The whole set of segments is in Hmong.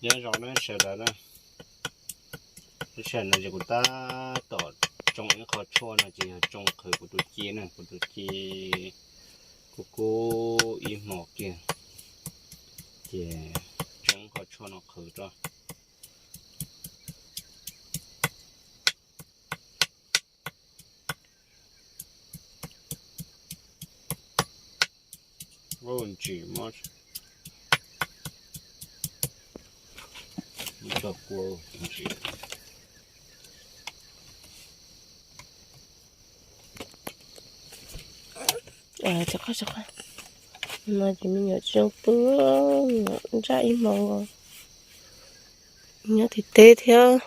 Nyob zoo na sawv daws na, lub sij hawm no ces kuv tab tom tsoo ib qho tshuaj no ces yog tsoo qhwv kuv tus ci na, kuv tus ci kub kub ib hmos kiag, ces tsoo ib qho tshuaj no qhwv rau. Ntsim mob, ntsim. No ces me nyuam tsis zoo pw, ntsaj ib hmos nkaus, nyob tib teb thiab.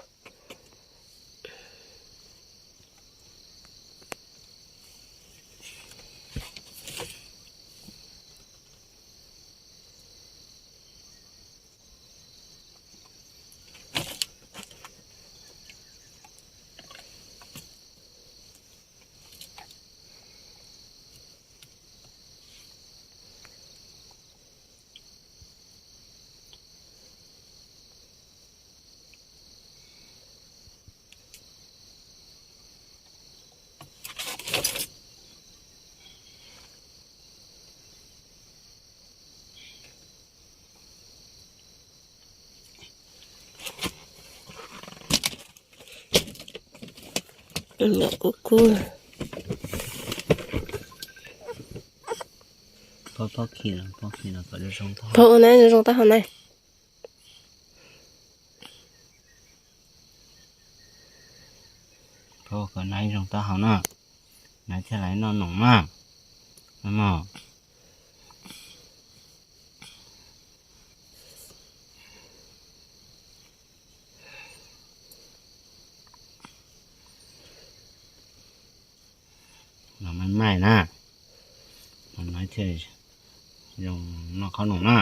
Nyuam kub kub. Phob khi, phob khi no kom zoo, phob ua na zoo taub hau na. Phob kom naiv zoo taub hau na, naiv thiaj li noj noom na. Los maij maij na, naiv thiaj zoo noj qhob noom na.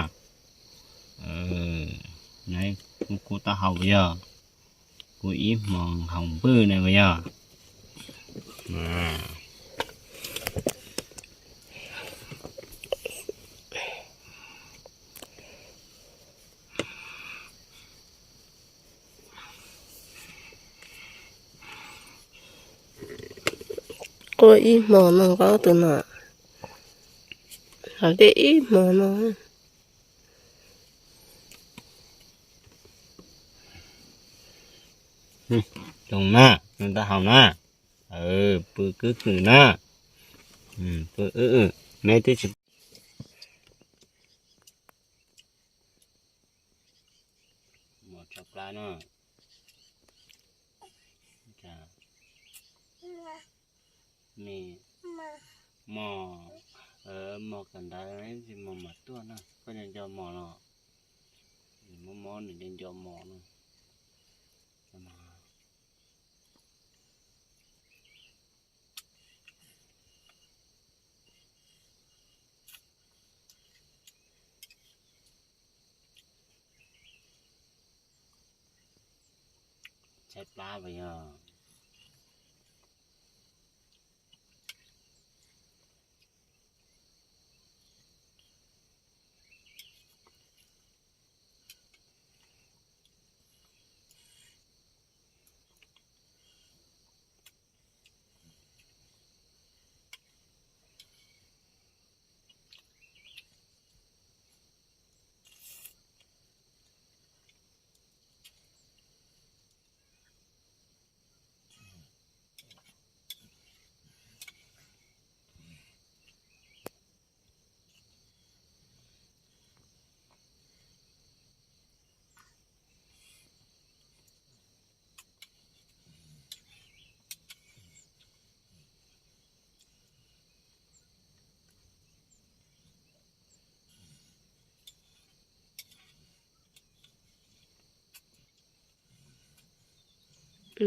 Naiv kub kub taub hau puas yog? Kub ib hmos haus npwj na puas yog? Kub ib hmos no nkaub tus no, haus dej ib hmos no. Zoo na, zoo taub hau na. Pw kwb kwm na. Pw, neb twb tsis mos tshaj plab na. Me mos, mos kawm ntawv tsis mos mam tuaj na, koj nco nco mos los, mob mob nws nco nco mos na. Tshaib plab puas yog?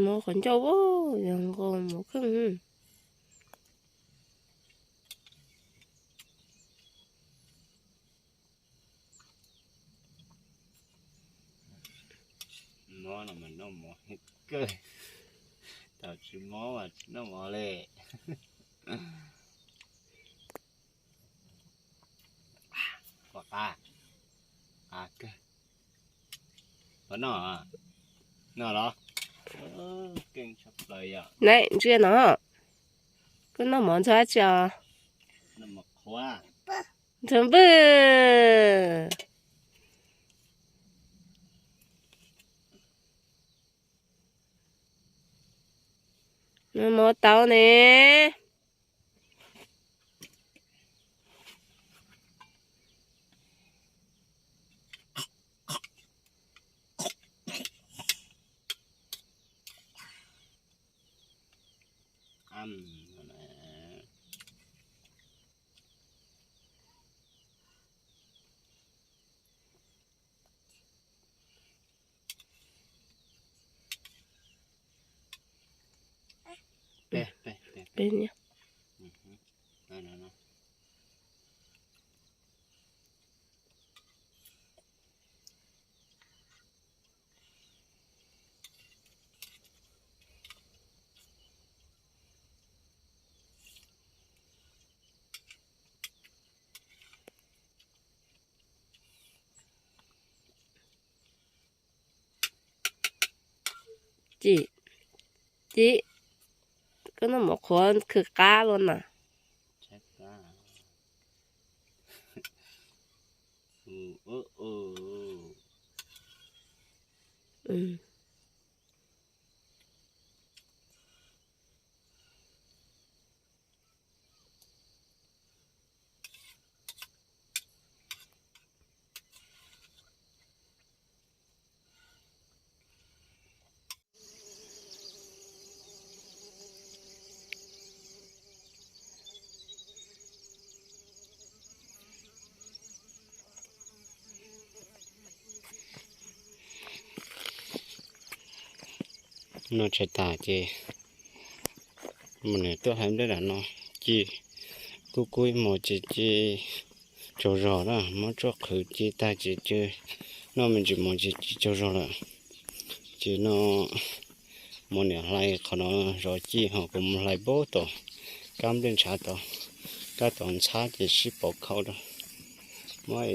Mov qhov ncauj, yog nqos mov kheej. Mob no mas noj mov heev kawg, thaum tsis mob mas tsis noj mov li. Pom qab, qab kawg. Noj, noj los? Keej tshaj plaws yom. Nai, ntsia no. Koj noj mov ntxuag dab tsi os? Noj mov qhuav. Ntxuag npwg. Noj mov tau ne. Peb, peb, peb. Peb niam. Ci, ci, koj noj mov qhuav khw qab los na. Noj tshais tas ces mus niam tuaj hlais nplej nram no, ci kub kub ib hmos ces ci tsaug zog na, muab tsuab qhwv ci tag ces noj me ntsis mov ces ci tsaug zog lawm. Ces no mus niam hlais qhov no zov ci ho kuv mus hlais npaum tod, kab nplej ntshav tod, kab tod ntxhab ces sib pauv khau rau. Muab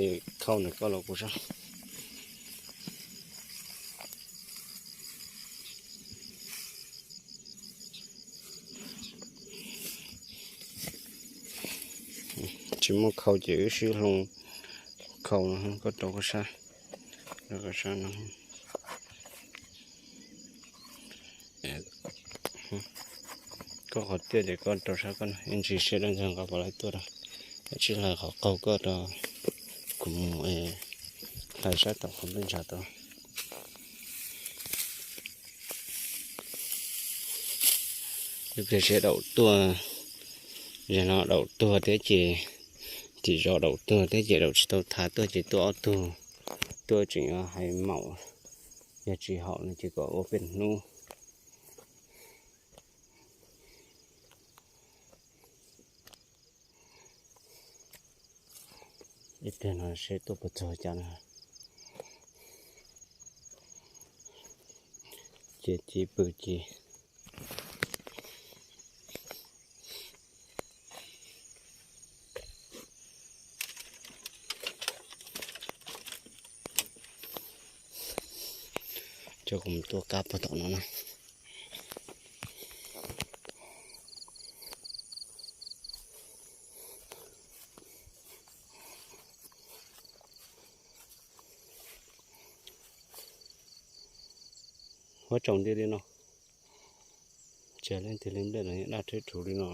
khau nws koj los kuv sab. Tsis muaj khau ces wb sib hloov khau no koj rau koj sab, rau koj sab no. Koj qhov tiaj ces koj rau sab koj no, ib ntsis seb dab ntxag nqa puas laib tuaj rau. Tab sis hlais qhov qaug koj rau, kuv mus hlais sab tom qhov nplej ntshav tod. Ib pliag seb daum tuaj, zaum no daum tuag thiab ces, tim zos daum tuag thiab ces daum tsis tau thav tuaj ces tuaj ob tug, tuaj tseem hais maum, yog tsis haum no ces kom ua peb hnub. Ib pliag no seb tuaj puas txog cas na. Ces ci pw ces coj kuv mus tuaj kab puag tom no na. Huab tsaus nti li no, tsis leej twg li nplej los daj rheb rhuv li no.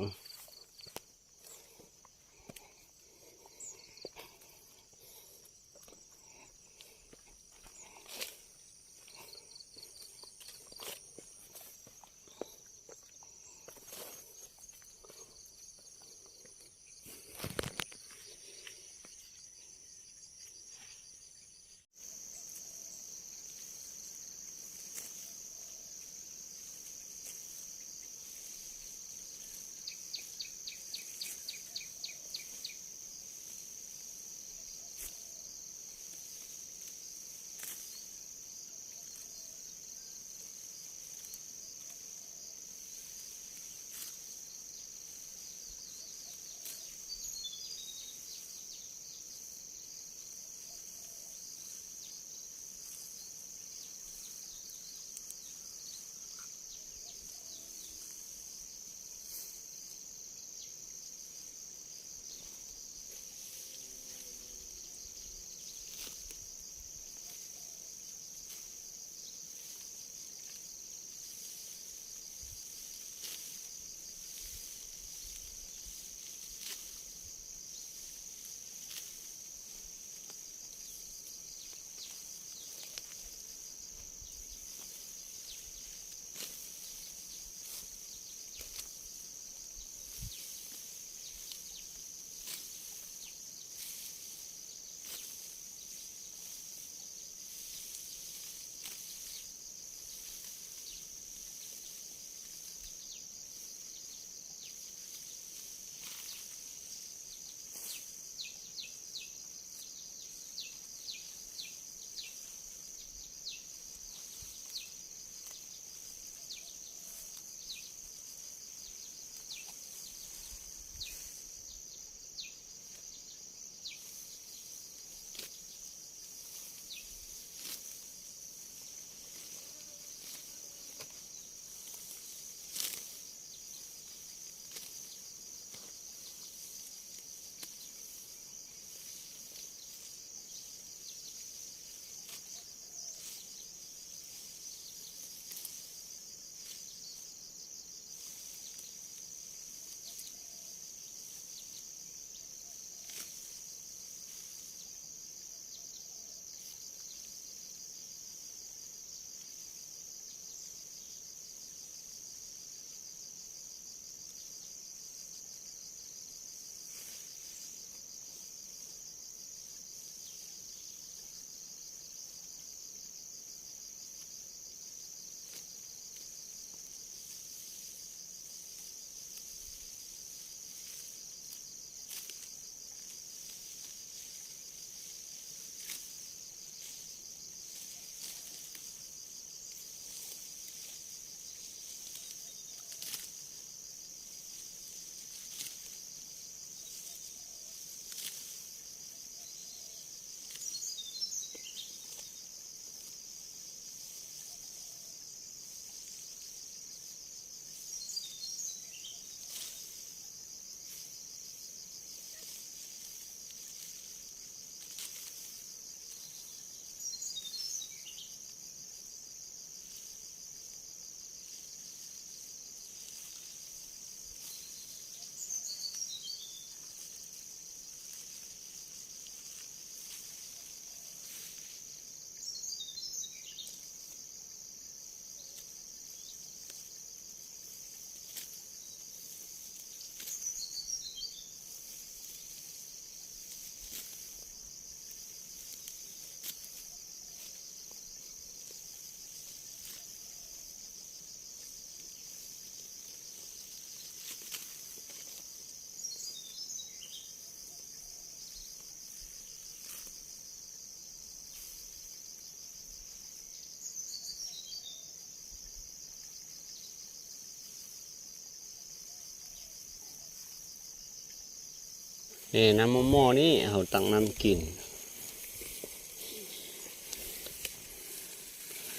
Nab moj moj ne, haus tau nab kim.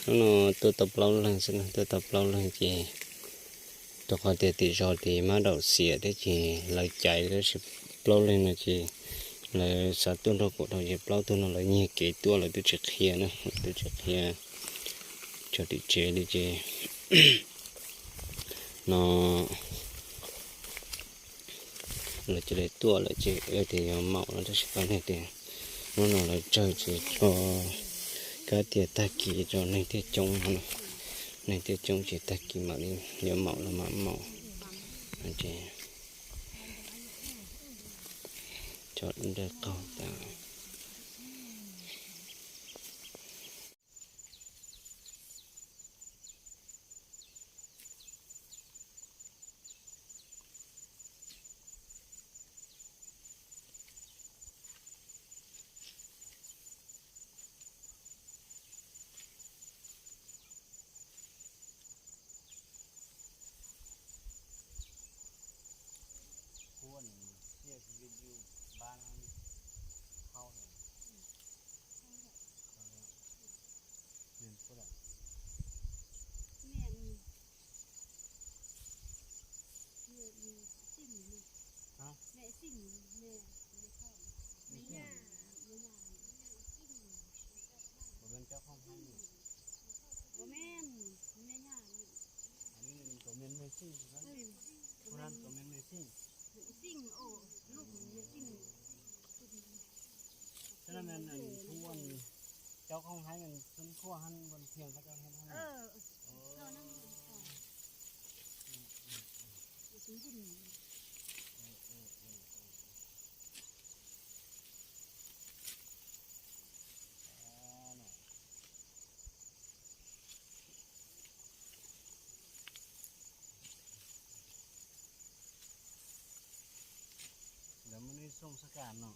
Hnub no tuaj tau plaub leeg xwb na, tuaj tau plaub leeg ces rau qhov tias tim zos tim mab daum xiam thiab ces lawv caiv tab sis plaub leeg no ces lawv xav tuaj nrog kuv dhau ces plaub tug no lawv nyiag kev tuaj lawv twb tsis qhia na, lawv twb tsis qhia tso tim tsev li ces no lawv cia li tuaj lawm ces tias yuav maum no tab sis pab neeg tias hnub no lawv tsawg ces tso kab tias tag kis tso neeg thiaj coob no, neeg thiaj coob ces tag kis mam li yuav maum los mam maum no ces tso nrawm qaug tas. Cov khoom hais nws xub khuaj hab npua thiag koj cov hab. Lawv muaj ib xoo xab kas no.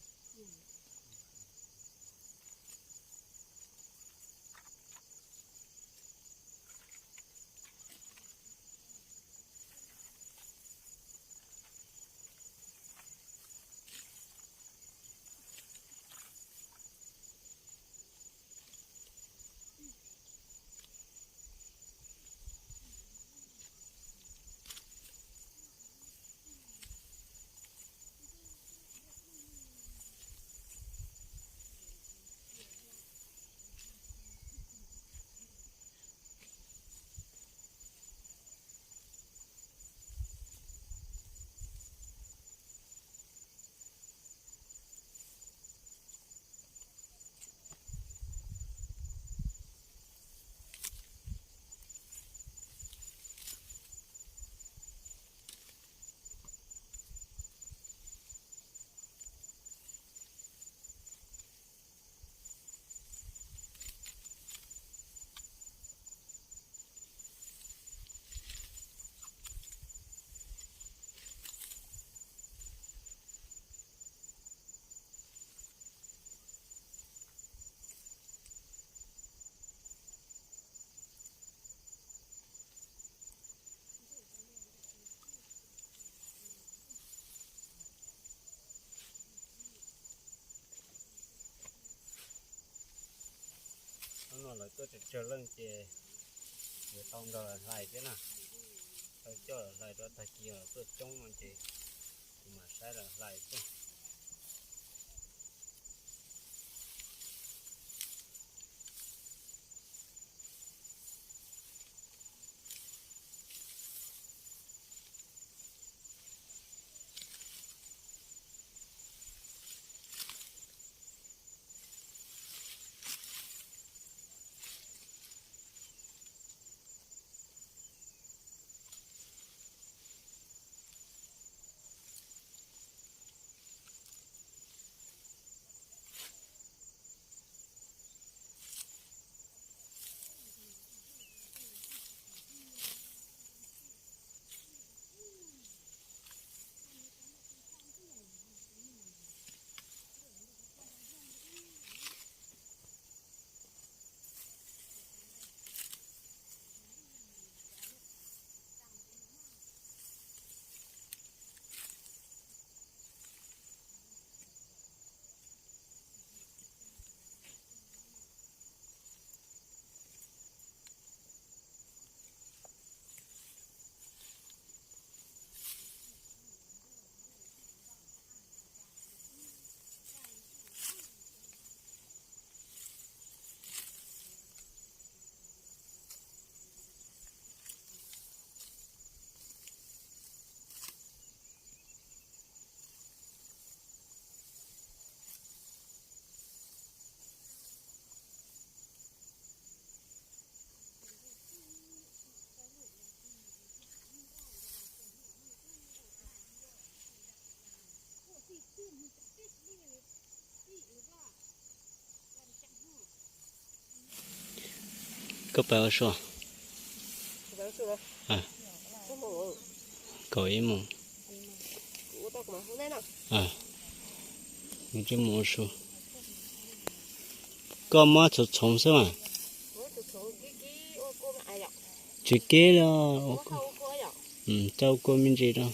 Hnub no lawv tuaj tsawg tsawg leej ces yuav tau nrog lawv hlais thiab na. Lawv coj lawv hlais rau tag kis lawv tuaj coob no ces kuv mam saib lawv hlais xwb. Koj pais ua su? Kaum ib moos. Nws tsis mus ua su. Koj muab txhoov txhoov xwb mas. Tsis kib li. Coj ua kua me ntsis rau.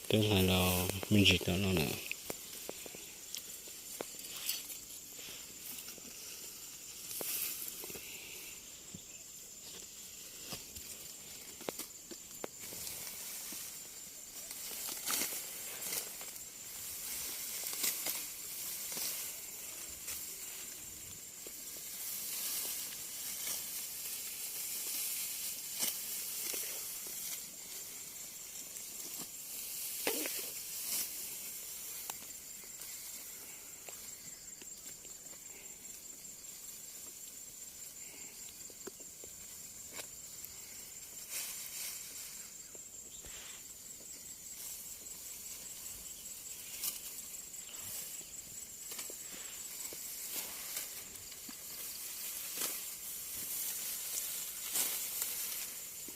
Peb hlais los me ntsis tau no na.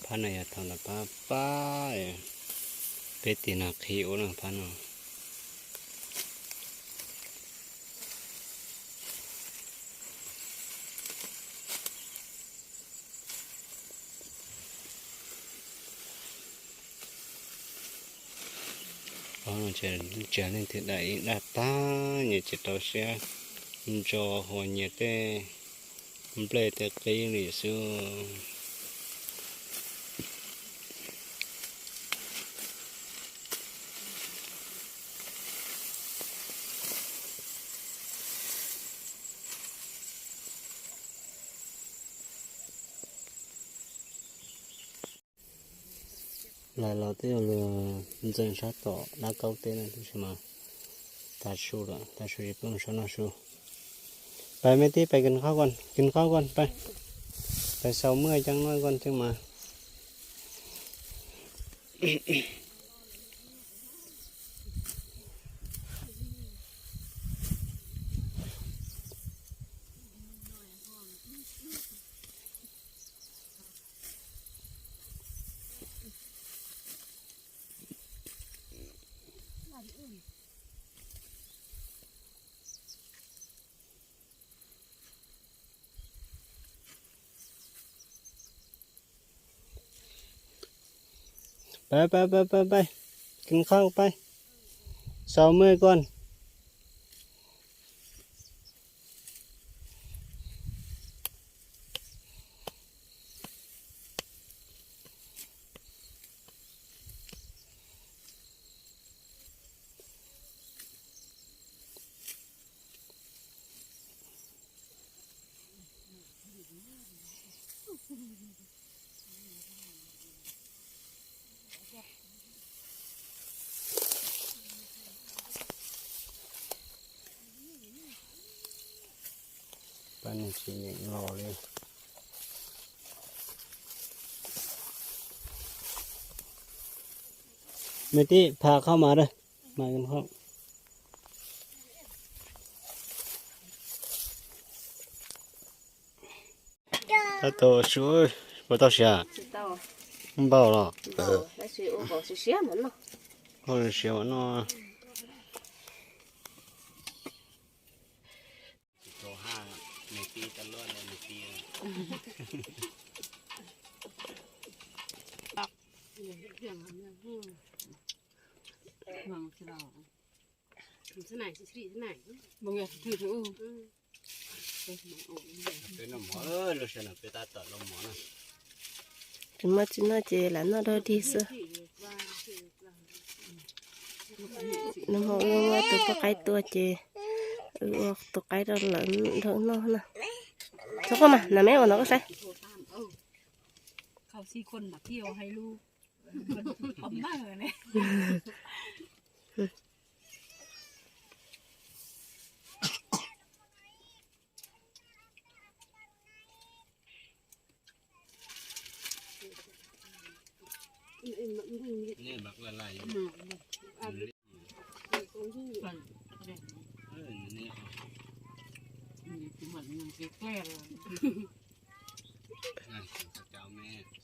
Phab no yog thaum ntawd pab pab, peb tim no qhib ua no phab no. Ob no tsis leej twg dai ib daj tag, nyias tsis tau siab ntso hua nyias tej nplej tej qib li xwb. Lawv los twb yog luag ntxeev sab tom dab kaub teb no tab sis mas tav su lawm, tav su ces peb mus sab no su. Pais me tib, pais kis qhaub kis qhaub kis pais, pais xaus muaj ceeb no kis thiaj mas. Pais pais pais pais pais, kis qhaub pais, xaus muaj kis. Pab neeg tsis nyeem los li. Me tib, pham qhaub mas, mas qhaub. Tab tom su, puas tau siav? Npau los. Ua siav mas noj. Tsis muaj tsis noj ces lam noj dog dig xwb. Nag hmo wb muab tus poj qaib tua ces wb ua tus qaib rau lawv nrog wb noj na. Txhob quaj mas, nas meb ua no koj saib. Nej bak laj laj. Cov me